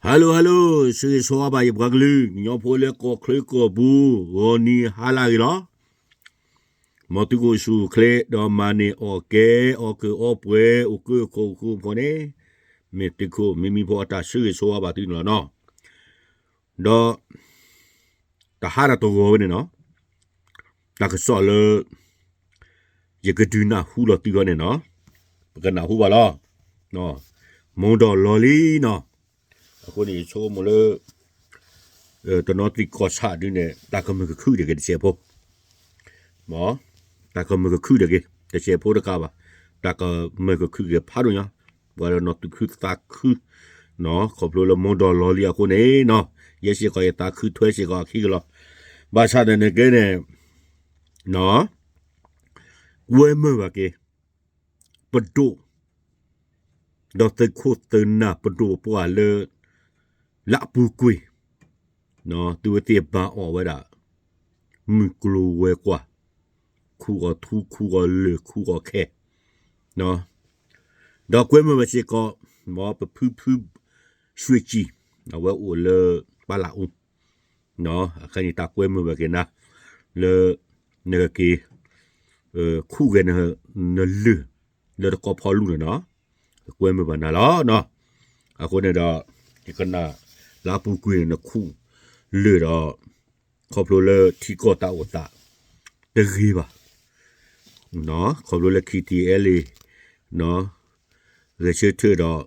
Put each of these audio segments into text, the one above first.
Hello hello, ဆၢဂ့ၤဆၢဝါဘၣ်ယပှၤကလုာ် ကညီဖိလၢကီၢ်ချၢကီၢ်ပူၤ ဂီၤနံၤဟါလၢအဂ့ၤလီၤ. မ်သုကအိၣ်ဆူၣ်အိၣ်ချ့ ဒီးမၤန့ၢ်အီၣ်ကဲ အီၣ်ကၢၣ်အီပှဲၤ အိၣ်ကၢအိၣ်ခိးအိၣ်ဃူအိၣ်ဖိးန့ၣ် မ့ၢ်သုးခိၣ်မံမံဖိအတၢ်ဆၢဂ့ၤဆၢဝါဘၣ်သုန့ၣ်လီၤနီၤ. ဒီး တဟါဒီးတဂီၤဝဲန့ၣ်နီၤ, တၢ်ကစီၣ်လၢ ယကဒုးနၢ်ဟူလီၤသုဂီၢ်န့ၣ်နီၤ, ပကနၢ်ဟူဘၣ်လီၤ. မီဒီးလီၤလံနီၤ, အဃိန့ၣ် ယဆိကမိၣ်လၢ တနီသရံၣ်ကီၢ်ဆၣ်ဒုန့ၣ် တၢ်ကမၢၢ်ကခုၣ်ဒၣ်က့ၤတစဲးဖိ, တၢ်ကမၢၢ်ကခုၣ်ဒၣ်က့ၤ တစဲးဖိတကးဘၣ်, တၢ်ကမၢၢ်ကခုၣ်က့ၤဖးဒိၣ်ညါ, ပှၤလၢနီၢ်သူၣ်ခုသးခု ခီဖျိလၢမီဒီးလီၤလံအဃိန့ၣ်နီၤ, ယဲစ့ၢ်ကီးယသးခုထွဲစ့ၢ်ကီးအခံကလီၤ. ဘၣ်ဆၣ်သနာ်က့န့ၣ် ကွဲမုာ်ဘၣ်က့ၤ ပဒိၣ် ဒီးသုးခိၣ်သုးနၢ်ပဒိၣ်ပပှၢ်လၢ လၢအပူၤကွံာ် သုဝဲသ့ၣ်ဘၣ်အီၣ်ဝဲဒၣ် မုၢ်ကျိၤဝဲၤကွာ်, ခူၣ်အီၣ်ထူ ခူၣ်အီၣ်လၢၢ် ခူၣ်အီၣ်ခဲ, ဒီးကွဲမုာ်ဘၣ်စ့ၢ်ကီး မ်ပဖုဖု ရွှေကြည် အဝဲအိၣ်လၢ ပၢ်လးအူ အခဲအံၤန့ၣ် တၢ်ကွဲမုာ်ဘၣ်က့ၤနၤ လၢ နကက့ၤ ခူၣ်ဂဲၤ နလၢၢ် လၢတကီၢ်ဖီလူၢ်န့ၣ်နီၤ, ကွဲမုာ်ဘၣ်နၤလီၤ. အဃိန့ၣ်ဒီး ယကနၣ်လၢအပူၤကွံာ်န့ၣ် နခူၣ်လၢၢ်ဒီး ခီဖျိလၢထံကီၢ်တၢ်အိၣ်သး တဂ့ၤဘၣ် ခီဖျိလၢ KTLA ဂဲၤဆၢထၢၣ်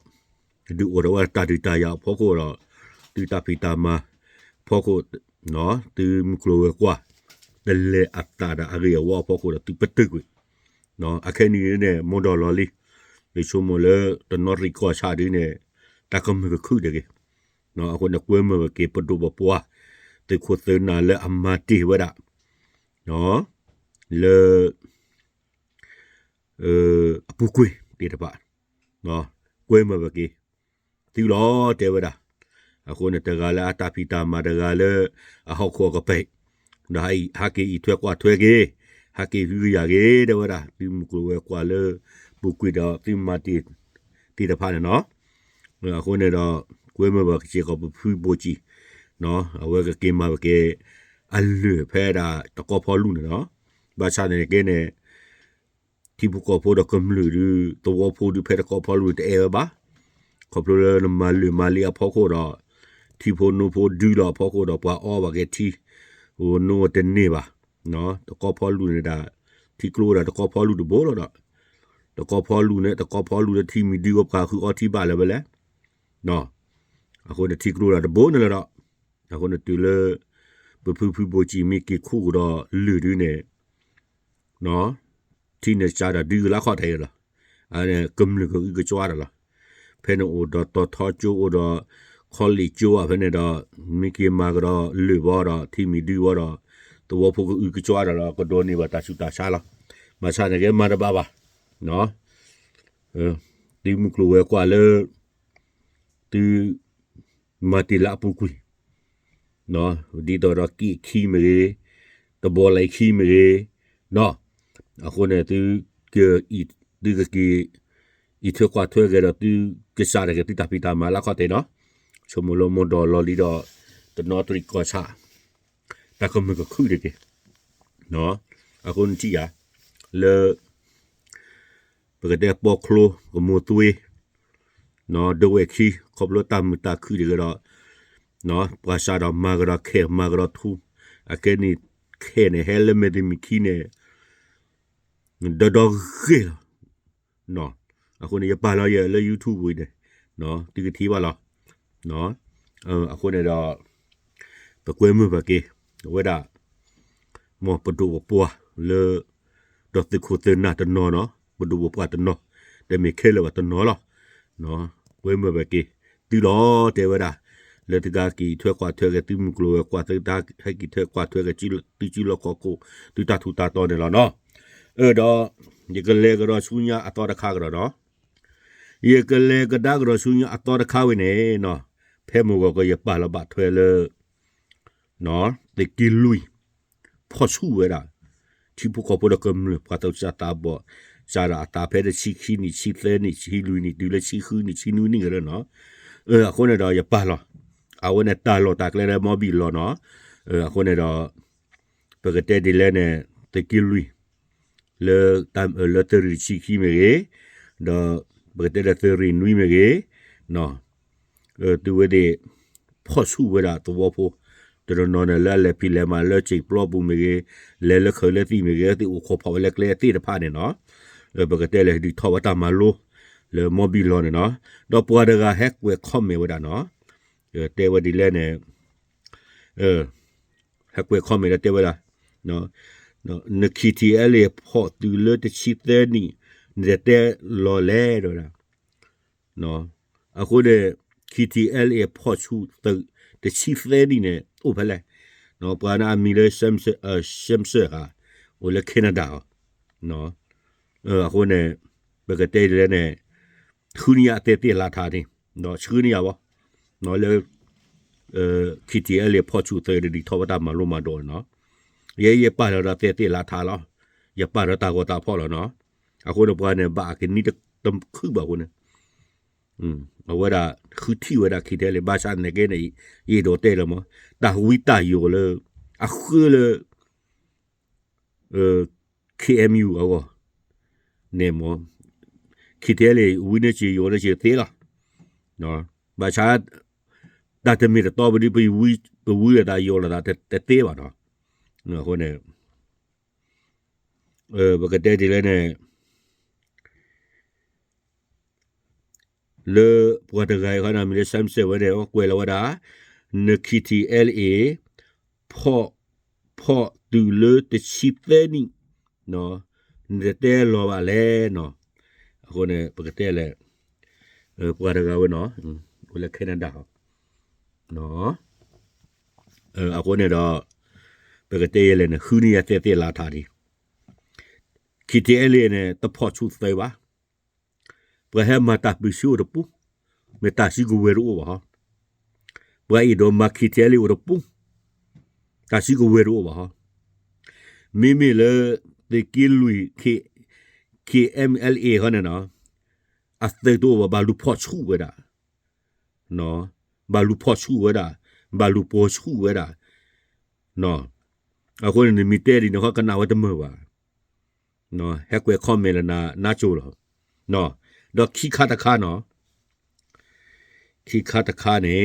ဒီး ဒုးအိၣ်ထီၣ်ဝဲတၢ်ဒုးတၢ်ယၤအဖီခိၣ်ဒီး သုတၢ်ဖံးတၢ်မၤအဖီခိၣ် သုမုၢ်ကျိၤဝဲၤကွာ် တလဲၤအသးဒီးအဂ့ၢ်အဝီအဖီခိၣ်ဒီး သုပတုာ်ကွံာ် အခဲအံၤန့ၣ် မီဒီးလီၤလံ, ယဆိကမိၣ်လၢတနီသရံၣ်ကီၢ်ဆၣ်ဒုန့ၣ် တၢ်ကမၢၢ်ကခုၣ်ဒၣ်က့ၤ, အဃိန့ၣ် ကွဲမုာ်ဘၣ်က့ၤပဒိၣ်ပပှၢ် သုးခိၣ်သုးနၢ်လၢအမၤတ့ၢ်ဝဲဒၣ် လၢ အပူၤကွံာ်သ့ၣ်တဖၣ် ကွဲမုာ်ဘၣ်က့ၤ သုလီၤတဲဝဲဒၣ်. အဃိန့ၣ် တဂၤလၢအတၢ်ဖံးတၢ်မၤ တဂၤလၢအဟီၣ်ခိၣ်အကပဲၢ် ဒီးဟးက့ၤအံးထွဲကွၢ်ထွဲက့ၤ ဟးက့ၤဟုကယာ်က့ၤ တဲဝဲဒၣ် သုမုၢ်ကျိၤဝဲၤကွာ်လၢ ပူၤကွံာ်ဒီးသုမၤတ့ၢ်သ့ၣ်တဖၣ်န့ၣ်နီၤ. အဃိန့ၣ်ဒီး ကွဲမုာ်ဘၣ်က့ၤစ့ၢ်ကီးပဖုဘိၣ်ကံၣ် အဝဲကက့ၤမၤဘၣ်က့ၤ အလၢၢ်ဖဲဒၣ်တကီၢ်ဖီလူၢ်န့ၣ်နီၤ. ဘၣ်ဆၣ်သနာ်က့န့ၣ် ထံဖိကီၢ်ဖိဒီးကမျၢၢ်ဒု သဝီဖိဒုဖဲတကီၢ်ဖီလူၢ်န့ၣ် တအဲၣ်ဝဲဘၣ်. ခီဖျိလၢနမၤလၢၢ်မၤလံအဖီခိၣ်ဒီး ထံဖိနိဖိဒုလီၤအဖီခိၣ်ဒီး ပှၤအီဘၣ်က့ၤထံ အိၣ်နိတန့ၢ်ဘၣ်. တကီၢ်ဖီလူၢ်န့ၣ်ဒၣ် ထံကျိဝဲဒၣ်တကီၢ်ဖီလူၢ်တဘိလီၤဒီး တကီၢ်ဖီလူၢ်န့ၣ် တကီၢ်ဖီလူၢ်လၢထံမံၤဒုဝဲ ပှၤဃုအီထံဘၣ်လၢၤဝဲလဲၣ်. အဃိန့ၣ် ထံကျိဒၣ်တဘိန့ၣ်လီၤဒီး အဃိန့ၣ်တုၤလၢ ပဖုဖုဘိၣ်ကံၣ်မ့ၢ်က့ၤခူၣ်ကဒီးလၢၢ်ဒုန့ၣ် ထံန့ၣ်ကစၢ်ဒၣ်ဒုကလၢခီၣ်ထံးလီၤ. အန့ၣ်ကမျၢၢ်ကအုကစွါတၢ်လီၤ. ဖဲန့ၣ်အိၣ်ဒီးတီၤထီကၠိ အိၣ်ဒီး college ကၠိဘၣ်ဖဲန့ၣ်ဒီး မ့ၢ်က့ၤမၤကဒီးလၢၢ်ဘီဒီး ထံမံၤဒုဘီဒီး သဝီဖိကအုကစွါတၢ်လီၤ. ကဒိးန့ၢ်ဘၣ်တၢ်ဆူးတၢ်ဆါလီၤ. ဘၣ်ဆၣ်န့ၣ်က့မၤတဘၣ်ဘၣ် သုမုၢ်ကျိၤဝဲၤကွာ်လၢ သု မၤတ့ၢ်လၢအပူၤကွံာ် ဒ်သိးဒီးက့ၣ်ခံမ့ၢ်ဂ့ၤ, တဘီလဲၤခံမ့ၢ်ဂ့ၤ, အဃိန့ၣ် သုက သုကက့ၤ အံးထွဲကွၢ်ထွဲက့ၤဒီး သုကစၢ်ဒၣ်က့ၤသုတၢ်ဖံးတၢ်မၤလၢခီၣ်ထံးနီၤ, ဆိကမိၣ်လၢမီၢ်ဒီးလီၤလံဒီး တနီသရံၣ်ကီၢ်ဆၣ် တၢ်ကမၢၢ်ကခုၣ်ဒၣ်က့ၤ, အဃိန့ၣ်ထံၣ်ယၤ လၢ ပကတဲပီချိ ကမိၢ်သွ့ ဒဝဲၢ်ခံ ခီဖျိတၢ်မုာ်တၢ်ခုၣ်တဂ့ၤဒီး ပှၤစးဒီးမၤကဒီးခဲ မၤကဒီးထူ, အခဲန့ၣ် ခဲန့ၣ် ဟဲလၢမဲာ်တမံၤခံန့ၣ် ဒီဒီဂ့ၢ်လီၤ. အဃိန့ၣ် ယပာ်လီၤယဲလၢ YouTube ဝံၤန့ၣ် သုကထံၣ်ဘၣ်လီၤ. အဃိန့ၣ်ဒီး ပကွဲမုာ်ဘၣ်က့ၤ အဝဲဒၣ် မ်ပဒိၣ်ပပှၢ်လၢ ဒီးသုးခိၣ်သုးနၢ်တနီၤနီၤ, ပဒိၣ်ပပှၢ်တနီၤ, တမ့ၢ်ခဲလၢာ်ဘၣ်တနီၤလီၤ. ကွဲမုာ်ဘၣ်က့ၤ သုလီၤ တဲဝဲဒၣ်, လၢသုကဟဲက့ၤအံးထွဲကွၢ်ထွဲက့ၤ သုမုၢ်ကျိၤဝဲၤကွာ် သုတၢ်ဟဲက့ၤထွဲကွၢ်ထွဲက့ၤ သုစုလီၢ်ခီၣ်ခိၣ် သုတၢ်ထူးတၢ်တီၤန့ၣ်လီၤနီၤ. အၢ ဒီး ယကလဲၤကဒီးဆူညါအသီတခါကဒီးနီၤ, ယကလဲၤကဒါကဒီးဆူညါအသီတခါဝဲန့ၣ်နီၤ, ဖဲမုၢ်ဂီၤကယပာ်လီၤဘၣ်ထွဲလၢ သုးက့လွံၢ် ဖီၣ်ဆူၣ်ဝဲဒၣ် ထံဖိကီၢ်ဖိဒီးကမျၢၢ် ပှၤသးစၢ်သးဘီၣ် စးဒၣ်အသးဖဲတဆံခံနံၣ် ဆံသၢနံၣ် ဆံလွံၢ်နံၣ် တုၤလၢဆံဃုနံၣ် ဆံနွံနံၣ်ကဒီးနီၤ. အဃိန့ၣ်ဒီးယပာ်လီၤ အဝဲန့ၣ်တၢ်လီၢ်တၢ်ကျဲလၢမီဘံၣ်လီၤနီၤ. အဃိန့ၣ်ဒီး ပကတဲဒ်လဲၣ်န့ၣ် သုးက့လွံၢ် လၢ လၢသုးရ့ၣ်တဆံခံမ့ၢ်ဂ့ၤ, ဒီး ပကတဲဒီးသုးရ့ၣ်နွံမ့ၢ်ဂ့ၤ, သုဝဲသ့ၣ် ဖီၣ်ဆူၣ်ဝဲဒၣ်သဝီဖိ တနီၤနီၤန့ၣ် လၢအလဲၤဖံးလဲၤမၤလၢစံာ်ပျီပူၤမ့ၢ်ဂ့ၤ, လဲၤလၢခၢးလၢသံၣ်မ့ၢ်ဂ့ၤ, သ့ၣ်အိၣ်ခိးဖီၣ်ဝဲလၢကျဲသ့ၣ်တဖၣ်န့ၣ်နီၤ, ပကတဲလဲၣ်ဒုးထီၣ်ဝဲတၢ်မၤလိ လၢမီဘံၣ်လီၤန့ၣ်နီၤ. ဒီးပှၤတဂၤဟဲကွဲး comment ဝဲဒၣ်နီၤ, တဲဝဲဒ်လဲၣ်န့ၣ် ဟဲကွဲး comment ဒီးတဲဝဲဒၣ်, န K T L A ဖီၣ်သုးလၢတဆံသၢနံၣ် နတတဲလီၤလဲၣ် တဲဝဲဒၣ်. အဃိန့ၣ် K T L A ဖီၣ်ဆူၣ်သုး တဆံသၢနံၣ်န့ၣ် အိၣ်ဖဲလဲၣ်. ပှၤန့ၣ်အမံၤလၢ Shamser ဧါ, အိၣ်လၢ Canada အီၤ. အဃိန့ၣ် ပကတဲဒ်လဲၣ်န့ၣ် ဃုန့ၢ်ယၤအသဲသ့ၣ်လါထါန့ၣ်, ဆှၢန့ၢ်ယၤဘၣ်, လၢ K T L A ဖီၣ်ဆူၣ်သုး ဒ်ထီၣ်ဝဲတၢ်မၤလိမၤဒိးန့ၣ်နီၤ. ယဲယပာ်လီၤဒီးသဲသ့ၣ်လါထါလီၤ, ယပာ်ဒီးတၢ်ဂီၤတၢ်ဖီၣ်လီၤနီၤ. အဃိန့ၣ်ပှၤန့ၣ် ဘၣ်အကနံတခုဘၣ်အဃိန့ၣ် အဝဲဒၣ်ဃုထံၣ်ဝဲဒၣ် K T L A ဘၣ်ဆၣ်န့ၣ်က့န့ၣ် ယအဲၣ်ဒိးတဲလၢမး တၢ်ဝံတၢ်ယိာ်လၢ အဃၢလၢ K M U အဂီၢ်န့ၣ်မး K T L A ဝံန့ၢ်စ့ယိာ်န့ၢ်စ့သ့လီၤ. ဘၣ်ဆၣ် တၢ်တမ့ၢ်တတီပဒု ပဝံလိာ်သးယိာ်လိာ်သးတသ့ဘၣ်နီၤ. အဃိန့ၣ် ပကတဲဒ်လဲၣ်န့ၣ် လၢပှၤတဂၤအံၤခီန့ၣ် မံၤလၢ Shamser ဝဲန့ၣ် ကွဲးလီၤဝဲဒၣ် န K T L A ဖီၣ် ဖီၣ်သုးလၢတဆံသၢနံၣ် နတတဲလီၤဘၣ်လဲၣ်နီၤ. အဃိန့ၣ် ပကတဲလဲၣ် ပှၤတဂၤဝဲနီၤ အိၣ်လၢ Canada အဃိန့ၣ်ဒီး ပကတဲယဲလဲၣ်န့ၣ် ဃုန့ၢ်ယၤသဲသ့ၣ်လါထါဒံး K T L A န့ၣ် တဖီၣ်ဆူၣ်သုးဘၣ်. ပှၤဟဲမၤတၢ်ပၢၢ်ဆၢအိၣ်တပူၤ, မ့ၢ်တၢ်စုကဝဲၤတအိၣ်ဘၣ်ဟီ. ပှၤအဲၣ်ဒိးမၤ K T L A အိၣ်တပူၤ, တၢ်စုကဝဲၤတအိၣ်ဘၣ်ဟီ. မ့မ့ၢ်လၢ သုးက့လွံၢ် K M L A ခီန့ၣ်နီၤ အသုးတအိၣ်ဘၣ် ဘၣ်လူၤဖီၣ်ဆူၣ်ဝဲဒၣ် ဘၣ်လူၤဖီၣ်ဆူၣ်ဝဲဒၣ်, ဘၣ်လူၤပိာ်ဆူၣ်ဝဲဒၣ်. အဃိန့ၣ် နမ့ၢ်တဲဒ်န့ၣ်ခီ ကနၣ်ဝဲတမုာ်ဘၣ်. ဟဲကွဲး comment လၢနၤ နါစိၤလီၤ. ဒီးခံခါတခါနီၤ, ခံခါတခါန့ၣ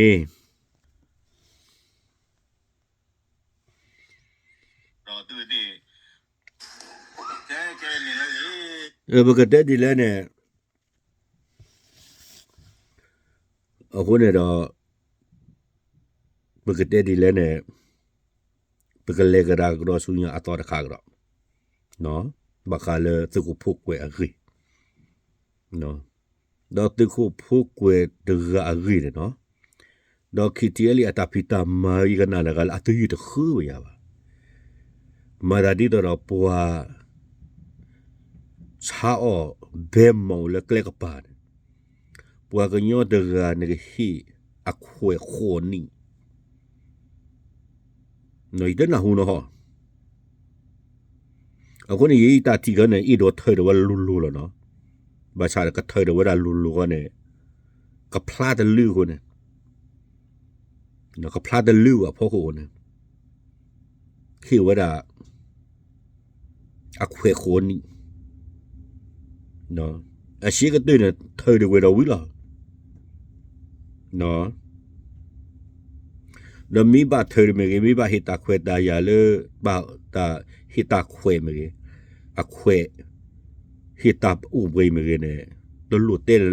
် ပကတဲဒ်လဲၣ်န့ၣ် အဃိန့ၣ်ဒီး ပကတဲဒ်လဲၣ်န့ၣ် ပကလဲၤကဒါကဒီးဆူညါအသီတခါကဒီး ဘၣ်ဃးလၢသုးခိၣ်ဖိကွဲးအဂ့ၢ် ဒီးသုးခိၣ်ဖိကွဲးတဂၤအဂ့ၢ်န့ၣ်နီၤ, ဒီး K T L A အတၢ်ဖံးတၢ်မၤ ယကနၣ်တဂၤလၢအသုးယုၢ်တဃၢဝဲယၤဘၣ်. မၤသးဒ်သိးဒီးပှၤ ဆါအီၣ်ဘဲမီၣ်လၢကျဲကပၤန့ၣ်, ပှၤကညီတဂၤန့ၣ်ကဟ့ၣ်အခွဲးဃိးနံၣ် ယတနၢ်ဟူနီၤဟီ. အဃိန့ၣ် ယတၢ်ထံၣ်ခီန့ၣ် အဲၣ်ဒိးထၢဒီးဝဲလိၤလိၤလီၤနီၤ. ဘၣ်ဆၣ်ကထၢဒီးဝဲဒၣ်လိၤလိၤဃီန့ၣ် ကဖျါတလုၢ်အဃိန့ၣ်, ကဖျါတလုၢ်အဖီခိၣ်အဃိန့ၣ် ဟ့ၣ်ဝဲဒၣ် အခွဲးဃိးနံၣ်, အဆ့ကတၢၢ်န့ၣ် ထၢဒီးဝဲဒီးဝံၤလီၤ. ဒီးမ့ၢ်ဘၣ်ထၢဒီးမ့ၢ်ဂ့ၤ, မ့ၢ်ဘၣ်ဟ့ၣ်တၢ်ခွဲးတၢ်ယာ်လၢ ဘၣ်တၢ်ဟ့ၣ်တၢ်ခွဲးမ့ၢ်ဂ့ၤ, အခွဲး ဟ့ၣ်တၢ်အိၣ်ဘှံးမ့ၢ်ဂ့ၤန့ၣ် တလိၣ်တဲလၢ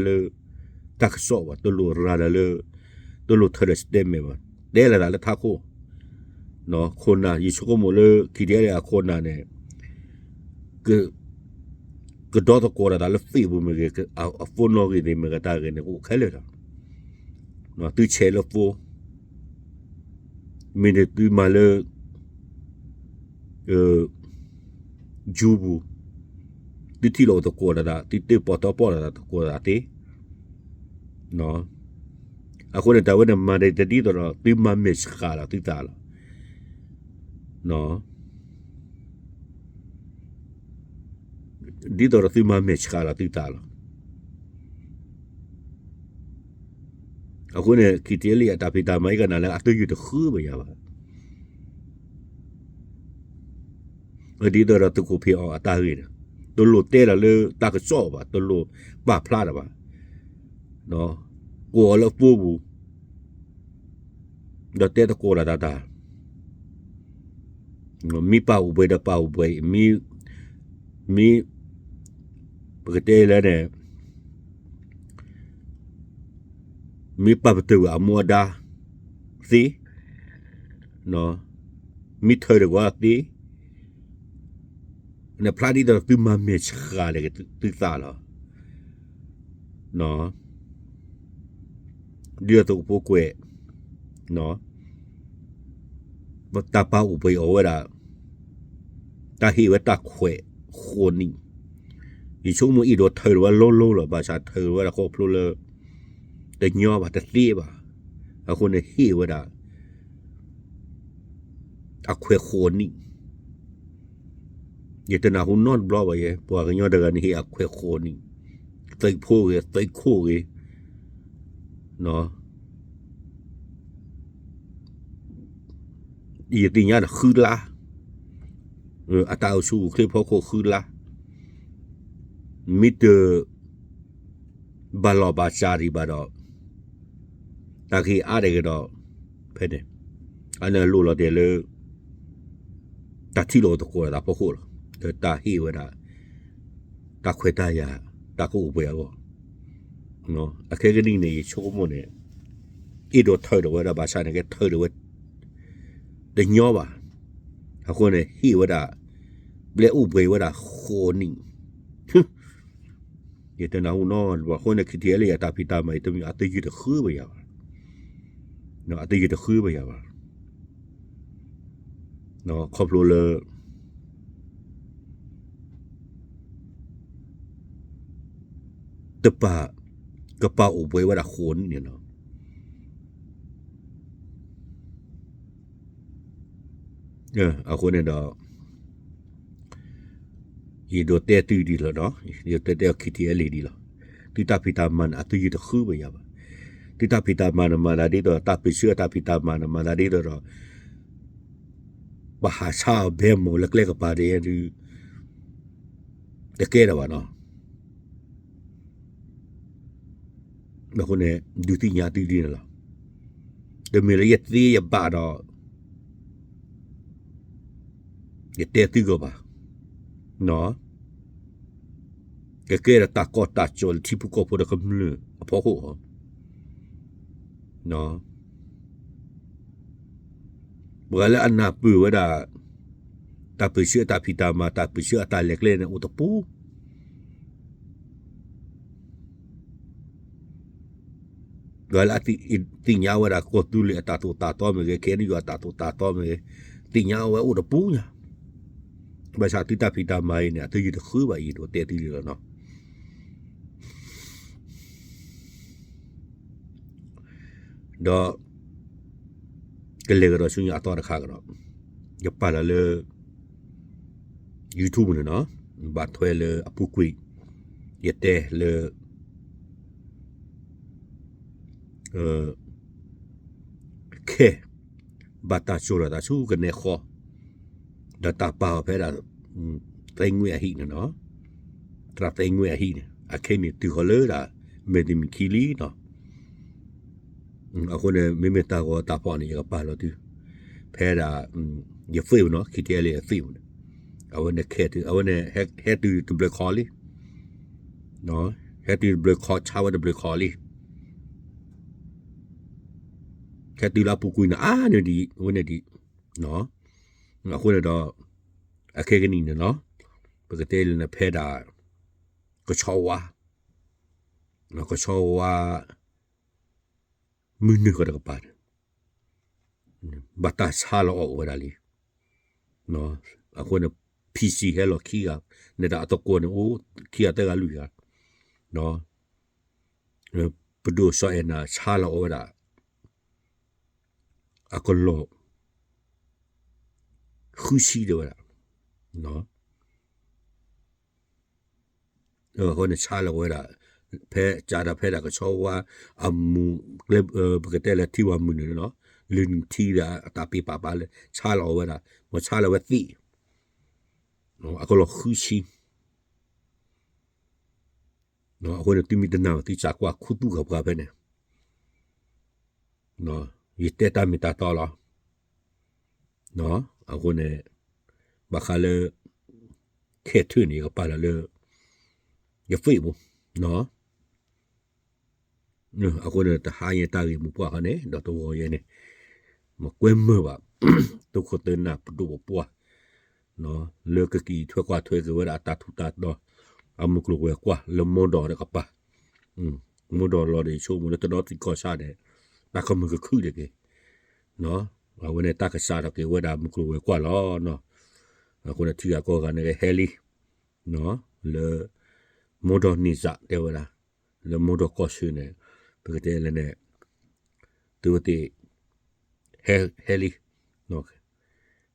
တၢ်ကစီၣ်ဘၣ်, တလိၣ်ရၤလၢ တလိၣ်ထၢဒီး statement ဘၣ်, တဲလၢတၢ်လၢထးခိၣ် ခိၣ်နၢ် ယဆိကမိၣ်လၢ ခံကဲလၢ အခိၣ်နၢ်န့ၣ် ကဒီသကိးဒီးတၢ်လၢ Facebook မ့ၢ်ဂ့ၤ, အ phone နီၣ်ဂံၢ်သ့ၣ်မ့ၢ်ဂ့ၤ တၢ်ဂ့ၢ်န့ၣ် ကအိၣ်ခဲလၢာ်လီၤ. သုဆဲးလၢ phone, မ့ၢ်န့ၣ်သုမၤလၢ ယူပူၤ, သုထံၣ်လိာ်သကိးဒီးတၢ်, သုတၢၣ်ပီၣ်တၢၣ်ပီၣ်ဒီးတၢ်သကိးဒီးတၢ်သ့. အဃိန့ၣ် တၢ်ဝဲန့ၣ်မၤဒ်တဒ်သိးဒီး သုမၤမဲာ်ဆှးလီၤသုသးလီၤ. ဒ်သိးဒီးသုမၤမဲာ်ဆှးလီၤသုသးလီၤ. အဃိန့ၣ် KTLA အတၢ်ဖံးတၢ်မၤအံၤကနၣ်လၢအတယုၢ်တဃုဘၣ်ယၤဘၣ်. ဒ်သိးဒီးသုးခိၣ်ဖံးအီၣ်အတၢ်ဂ့ၢ်န့ၣ် တလိၣ်တဲလီၤလၢတၢ်ကစီၣ်ဘၣ်, တလိၣ်ပာ်ဖျါတၢ်ဘၣ်, ကိးအီၤလၢအပူၤပူၤ, ဒီးတဲသကိးတၢ်တၢ်တၢ် မ့ၢ်ပာ်အိၣ်ဘှံးဒီးပာ်အိၣ်ဘှံး, မ့ၢ်, မ့ၢ်, ပကတဲလၢန့ၣ်, မ့ၢ်ပာ်ပတုာ်အမူအဒါသ့, မ့ၢ်ထၢဒီးကွၢ်သ့, နဖျါဒ်သိးသုမၤမဲာ်ဆှးလဲၣ်သုသးလီၤ. ဒ်သိးသုးဖိကွဲး, တၢ်ပာ်အိၣ်ဘှံးအီၤဝဲဒၣ်, တၢ်ဟ့ၣ်ဝဲတၢ်ခွဲးဃိးနံၣ်, ယဆိကမိၣ်အ့ၣ်ဒိးထၢဝဲလီၤလီၤလီၤ, ဘၣ်ဆၣ်ထၢဝဲဒၣ်ခီဖျိလၢ တညီဘၣ်တသ့ဘၣ်, အဃိန့ၣ်ဟ့ၣ်ဝဲဒၣ် အခွဲးဃိးနံၣ်, ယတနၢ်ဟူနီတဘျီဘၣ်ယဲ, ပှၤကညီတဂၤန့ၣ်ဟ့ၣ်အခွဲးဃိးနံၣ်, သုးဖိဂ့ၤ, သုးခိၣ်ဂ့ၤ, ယသ့ၣ်ညါဒီးဃုလါ, အတၢ်အိၣ်ဆူၣ်အိၣ်ချ့ဖီခိၣ်ဃုလါ, မ့ၢ်တ ဘၣ်လီၢ်ဘၣ်စးဒံးဘၣ်ဒီး, တၢ်ကဟ့ၣ်အါဒၣ်ကဒီး, ဖဲန့ၣ်, အန့ၣ်လိၣ်လီၤတဲာ်လၢ တၢ်ထံၣ်လိာ်သကိးတၢ်ဖီခိၣ်လီၤ. ဒီးတၢ်ဟ့ၣ်ဝဲဒၣ် တၢ်ခွဲးတၢ်ယာ် တၢ်ကအိၣ်ပှဲၤအဂီၢ်, အခဲကနံၣ်န့ၣ် ယဆိကမိၣ်န့ၣ် အ့ၣ်ဒိးထၢဒီးဝဲဒၣ် ဘၣ်ဆၣ်န့ၣ်ကဲထၢဒီးဝဲ တညီဘၣ်. အဃိန့ၣ် ဟ့ၣ်ဝဲဒၣ် ပျဲအိၣ်ပှဲၤဝဲဒၣ်ဃိးနံၣ်, ယတနၢ်ဟူနီတဘျီ. အဃိန့ၣ် KTLA အတၢ်ဖံးတၢ်မၤအံၤ တမ့ၢ်အတယုၢ်တဃုဘၣ်ယၤဘၣ်, အတယုၢ်တဃုဘၣ်ယၤဘၣ်, ခီဖျိလၢ တပာ်, ကပာ်အိၣ်ပှဲၤဝဲဒၣ်ဃိးနံၣ်န့ၣ်လီၤ. အဃိန့ၣ်ဒီး ယဒိးတဲသုဒ်လီၤ, ယဒိးတဲ KTLA ဒ်လီၤ. သုတၢ်ဖံးတၢ်မၤန့ၣ် အတယုၢ်တဃုဘၣ်ယၤဘၣ်. သုတၢ်ဖံးတၢ်မၤန့ၣ် မၤသးဒ်သိး တၢ်ပၢၢ်ဆၢအတၢ်ဖံးတၢ်မၤန့ၣ် မၤသးဒ်သိးဒီး ပဟးဆါအီၤဘဲမီၢ်လၢကျဲကပၤဒ်အံၤဒုး တကဲထီၣ်ဘၣ်နီၤ. အဃိန့ၣ် ဒုးသ့ၣ်ညါသုဒ်န့ၣ်လီၤ. တမ့ၢ်လၢယသ့ယဘၣ်ဒီး ယတဲသုကီးဘၣ်, ကကဲထီၣ်တၢ်ကီတၢ်ခဲလၢထံဖိကီၢ်ဖိဒီးကမျၢၢ်အဖီခိၣ်လီၤ. ပှၤလၢအနၢ်ပၢၢ်ဝဲဒၣ် တၢ်ပၢၢ်ဆၢအတၢ်ဖံးတၢ်မၤ တၢ်ပၢၢ်ဆၢအတၢ်လဲၤကျဲန့ၣ် အိၣ်တပူၤ, ပှၤလၢအသ့ၣ်ညါဝဲဒၣ်ကီၢ်သူလ့ၤအတၢ်သိၣ်တၢ်သီမ့ၢ်ဂ့ၤ, KNU အတၢ်သိၣ်တၢ်သီမ့ၢ်ဂ့ၤ, သ့ၣ်ညါဝဲအိၣ်တပူၤညါ. ဘၣ်ဆၣ်သုတၢ်ဖံးတၢ်မၤအံၤန့ၣ် အတယုၢ်တဃုဘၣ်အံၤ ဒိးတဲသုဒ်လီၤနီၤ. ဒီး ကလဲၤကဒီးဆူညါအသီတခါကဒီး, ယပာ်လီၤလၢ YouTube န့ၣ်နီၤ, ဘၣ်ထွဲလၢအပူၤကွံာ်, ယတဲလၢ ခဲ ဘၣ်တၢ်စိာ်ထီၣ်သးဆူကနဲဃီ, ဒီးတၢ်ပာ်အီၤဖဲဒၣ် သဲငွေ့အဟံၣ်န့ၣ်နီၤ, သရၣ်သဲငွေ့အဟံၣ်န့ၣ် အခဲအံၤန့ၣ်တုၤဃီၤလၢဒၣ် မဲာ်တမံၤခံလံနီၤ. အဃိန့ၣ် မ့မ့ၢ်တၢ်ဂီၤတၢ်ဖီၣ်န့ၣ် ယကပာ်လီၤသု ဖဲဒၣ် ယ Facebook နီၤ, KTLA အ Facebook န့ၣ်, အဝဲန့ၣ်ခဲတုၤ အဝဲန့ၣ် ဟဲတုၤတဘျုးခီလံ ဟဲတုၤတဘျုးခီ ဆါဝဲတဘျုးခီလံ, ဟဲတုၤလၢအပူၤကွံာ်န့ၣ် အါန့ၢ်ဒံး အဝဲန့ၣ်ဒံး, အဃိန့ၣ်ဒီး အခဲကနံၣ်န့ၣ်နီၤ, ပကတဲလၢနဖဲဒၣ် ကဆီဝါ, ကဆီဝါ မုၢ်နုာ်ဃီတကပၤန့ၣ် ဘၣ်တၢ်ဆါလီၤအီၣ်ဝဲဒၣ်လံ. အဃိန့ၣ် PC ဟဲလီၤခံဂၤ, န့ၣ်ဒီးအသကိးန့ၣ်အိၣ် ခံဂၤသၢဂၤလွံၢ်ဂၤ, ပဒိၣ်စီၤအဲၣ်နၤဆါလီၤအီၣ်ဝဲဒၣ် အကလီၢ် ဃုဆံဒၣ်ဝဲဒၣ်, အဃိန့ၣ်ဆါလီၤဝဲဒၣ် ဖဲကးဒီးဖဲဒၣ်ကဆီဝါအမူး ပကတဲလၢထံဝၤမုၢ်နုာ်န့ၣ်လီၤ, လုၢ်နုာ်ထံဒီးအတၢ်ပ့ၤပာ်ဘၣ်လၢ ဆါလီၤဝဲဒၣ် မ့ၢ်ဆါလီၤဝဲသ့ၣ်, အကလီၤဃုဆံ အဃိန့ၣ် သုမ့ၢ်တနာ်ဘၣ် သုစးကွၢ်ခူသူၣ်ကပှၤဖဲန့ၣ်, ယတဲတၢ်မ့ၢ်တၢ်တီလီၤ. အဃိန့ၣ် ဘၣ်ဃးလၢ ခဲထၢၣ်န့ၣ် ယကပာ်လီၤလၢ ယ Facebook အဃိန့ၣ် တဟါညါတၢ်ဂ့ၢ်မိၢ်ပှၢ်ခါန့ၣ် ဒီးတဂီၤယဲန့ၣ် မ့ၢ်ကွဲမုာ်ဘၣ် သုးခိၣ်သုးနၢ်ပဒိၣ်ပပှၢ် လၢကက့ၤထွဲကွၢ်ထွဲက့ၤဝဲဒၣ်အတၢ်ထူးတၢ်တီၤ အမုၢ်ကျိၤဝဲၤကွာ်လၢမိၢ်ဒီးတကပၤ, မိၢ်ဒီးလီၤဒီး ယဆိကမိၣ်လၢတနီၤသံၣ်ကီၢ်ဆၣ်န့ၣ် တၢ်ကမုာ်ကခုၣ်ဒၣ်က့ၤ, အဝဲန့ၣ်တၢ်ကစးထီၣ်က့ၤဝဲဒၣ်မုၢ်ကျိၤဝဲၤကွာ်လီၤ. အဃိန့ၣ်ထံဂၤကီၢ်ဂၤန့ၣ်ကဟဲလံ လၢ မိၢ်ဒီးန့ၢ်စး တဲဝဲဒၣ် လၢမိၢ်ဒီးကီၢ်ဆၢန့ၣ် ပကတဲလဲၣ်န့ၣ် သုဝဲသ့ၣ် ဟဲ ဟဲလံ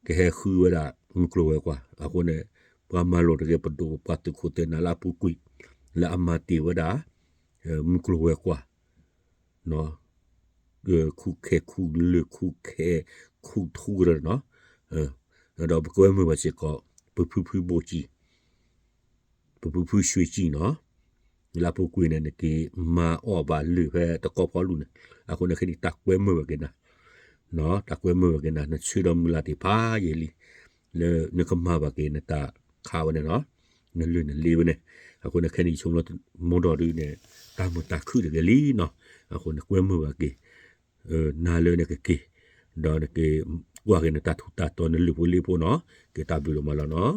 ကဟဲဃုဝဲဒၣ်မုၢ်ကျိၤဝဲၤကွာ်, အဃိန့ၣ် ပှၤမၤလိာ်တဂ့ၤ ပဒိၣ်ပပှၢ်သုးခိၣ်သုးနၢ်လၢအပူၤကွံာ် လၢအမၤတ့ၢ်ဝဲဒၣ် မုၢ်ကျိၤဝဲၤကွာ် ခူၣ်ခဲခူၣ်လၢာ် ခူၣ်ခဲခူၣ်ထူကရၢန့ၣ်လီၤ. ဒီးပကွဲမုာ်ဘၣ်စ့ၢ်ကီး ပဖုဖုဘိၣ်ကံၣ် ပဖုဖုရွှ့ၣ်ကံၣ်န့ၣ်လီၤ. လၢအပူၤကွံာ်န့ၣ် နက့ၤမၤအီၣ်ဘၣ်လၢာ်ဖဲတကီၢ်ဖီလူၤန့ၣ်, အဃိန့ၣ်ခဲအံၤတၢ်ကွဲမုာ်ဘၣ်က့ၤနၤ, တၢ်ကွဲမုာ်ဘၣ်က့ၤနၤ နဆၢဒီးမုၢ်လၢ်သ့ၣ်တဖၣ်ယဲလံ, လၢနကမၤဘၣ်က့ၤနတၢ်ခးဝဲန့ၣ်လီၤ, နလုၢ်နလ့ဝဲန့ၣ်, အဃိန့ၣ်ခဲအံၤယဆိကမိၣ်လၢမိၢ်ဒီးဒုန့ၣ် တၢ်မုာ်တၢ်ခုၣ်တဂ့ၤလံန့ၣ်, အဃိန့ၣ်ကွဲမုာ်ဘၣ်က့ၤ နၤလၢနကက့ၤ, ဒီးနက့ၤကွၢ်က့ၤနတၢ်ထူးတၢ်တီၤ နလုၢ်ဖိလ့ဖိန့ၣ်, က့ၤတၢ်ဘျုးဒိၣ်မးလီၤန့ၣ်.